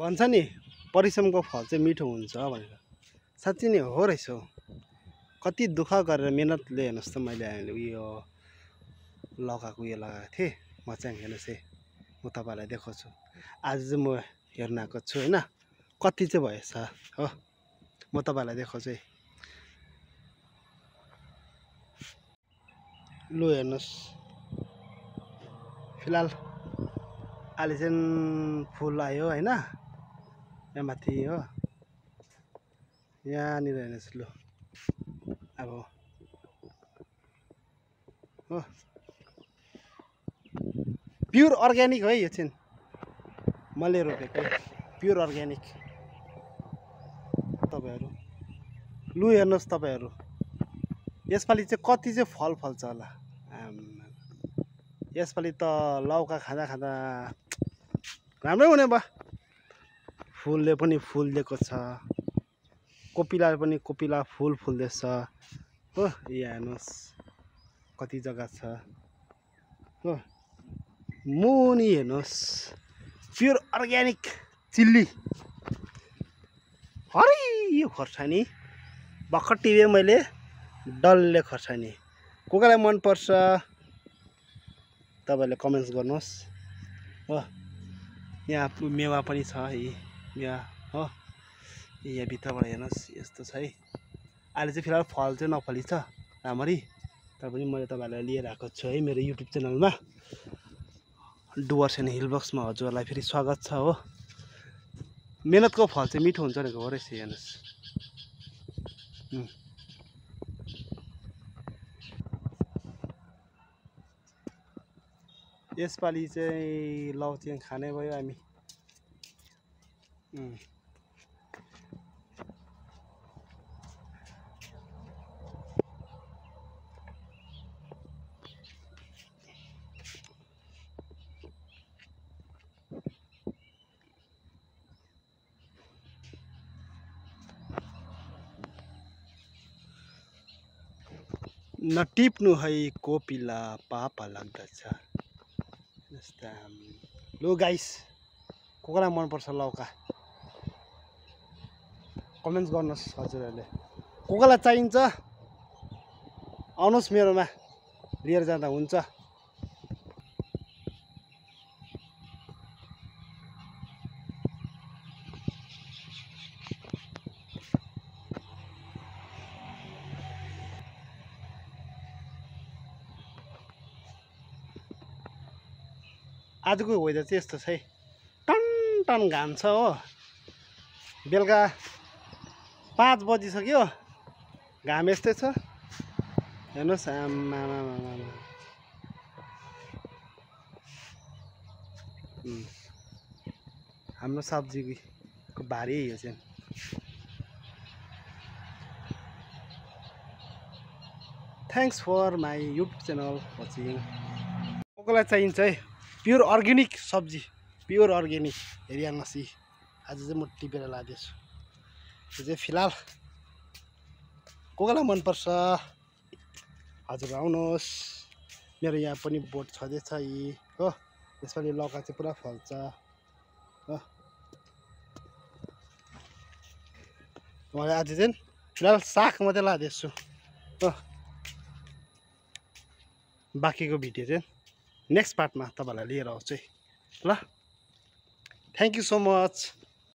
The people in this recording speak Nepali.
भन्छ नि परिश्रमको फल चाहिँ मिठो हुन्छ भनेर साँच्चै नै हो रहेछ हौ। कति दुःख गरेर मेहनतले हेर्नुहोस् त मैले उयो लौकाको उयो लगाएको थिएँ मच्याङ। हेर्नुहोस् है म तपाईँहरूलाई देखाउँछु। आज चाहिँ म हेर्न आएको छु होइन कति चाहिँ भएछ हो म तपाईँहरूलाई देखाउँछु है। लु हेर्नुहोस् फिलहाल अहिले चाहिँ फुल आयो होइन यहाँ माथि हो यहाँनिर हेर्नुहोस् लु अब हो प्योर अर्ग्यानिक है यो चाहिँ मैले रोपेको प्योर अर्ग्यानिक तपाईँहरू लु हेर्नुहोस् तपाईँहरू यसपालि चाहिँ कति चाहिँ फल फल्छ होला। यसपालि त लौका खाँदा खाँदा राम्रै हुने भयो। फुलले पनि फुल दिएको छ कोपिलाले पनि कोपिला फुल फुल्दैछ हो। यहाँ हेर्नुहोस् कति जग्गा छ हो मुनि हेर्नुहोस् प्योर अर्ग्यानिक चिल्ली हरियो खोर्सानी भर्खर टिपेँ मैले डल्ले खोर्सानी। को कोलाई मनपर्छ तपाईँहरूले कमेन्ट्स गर्नुहोस् हो। यहाँ मेवा पनि छ यहाँ हो यहाँ भित्रबाट हेर्नुहोस् यस्तो छ है। अहिले चाहिँ फिलहाल फल चाहिँ नफली छ राम्ररी तर पनि मैले तपाईँहरूलाई लिएर आएको छु है मेरो युट्युब च्यानलमा। डुवर्स एन्ड हिलबक्समा हजुरहरूलाई फेरि स्वागत छ हो। मेहनतको फल चाहिँ मिठो हुन्छ भनेको हो रहेछ हेर्नुहोस्। यसपालि चाहिँ लौचिङ खाने भयो हामी। नटिप्नु है कोपिला पापा लाग्दछ। लु गाइस को कोलाई मनपर्छ लौका कमेन्ट्स गर्नुहोस् हजुरहरूले। को कोलाई चाहिन्छ आउनुहोस् मेरोमा लिएर जाँदा हुन्छ। आजको वेदर चाहिँ यस्तो छ है टन टन घाम छ हो। बेलुका 5 बजिसक्यो घाम यस्तै छ हेर्नुहोस्। हाम्रो सब्जीको बारी यो चाहिँ। Thanks for my YouTube channel watching. को कोलाई चाहिन्छ है प्योर अर्ग्यानिक सब्जी प्योर अर्ग्यानिक हेरिहाल्नुहोस्। आज चाहिँ म टिपेर लाँदैछु यो चाहिँ फिलहाल। को कोलाई मनपर्छ हजुर आउनुहोस् मेरो यहाँ पनि बोट छँदैछ हो। यसपालि लौका चाहिँ पुरा फल्छ हो। मैले आज चाहिँ फिलहाल साग मात्रै लाँदैछु हो। बाँकीको भिडियो चाहिँ नेक्स्ट पार्टमा तपाईँहरूलाई लिएर आउँछु है ल। Thank you so much.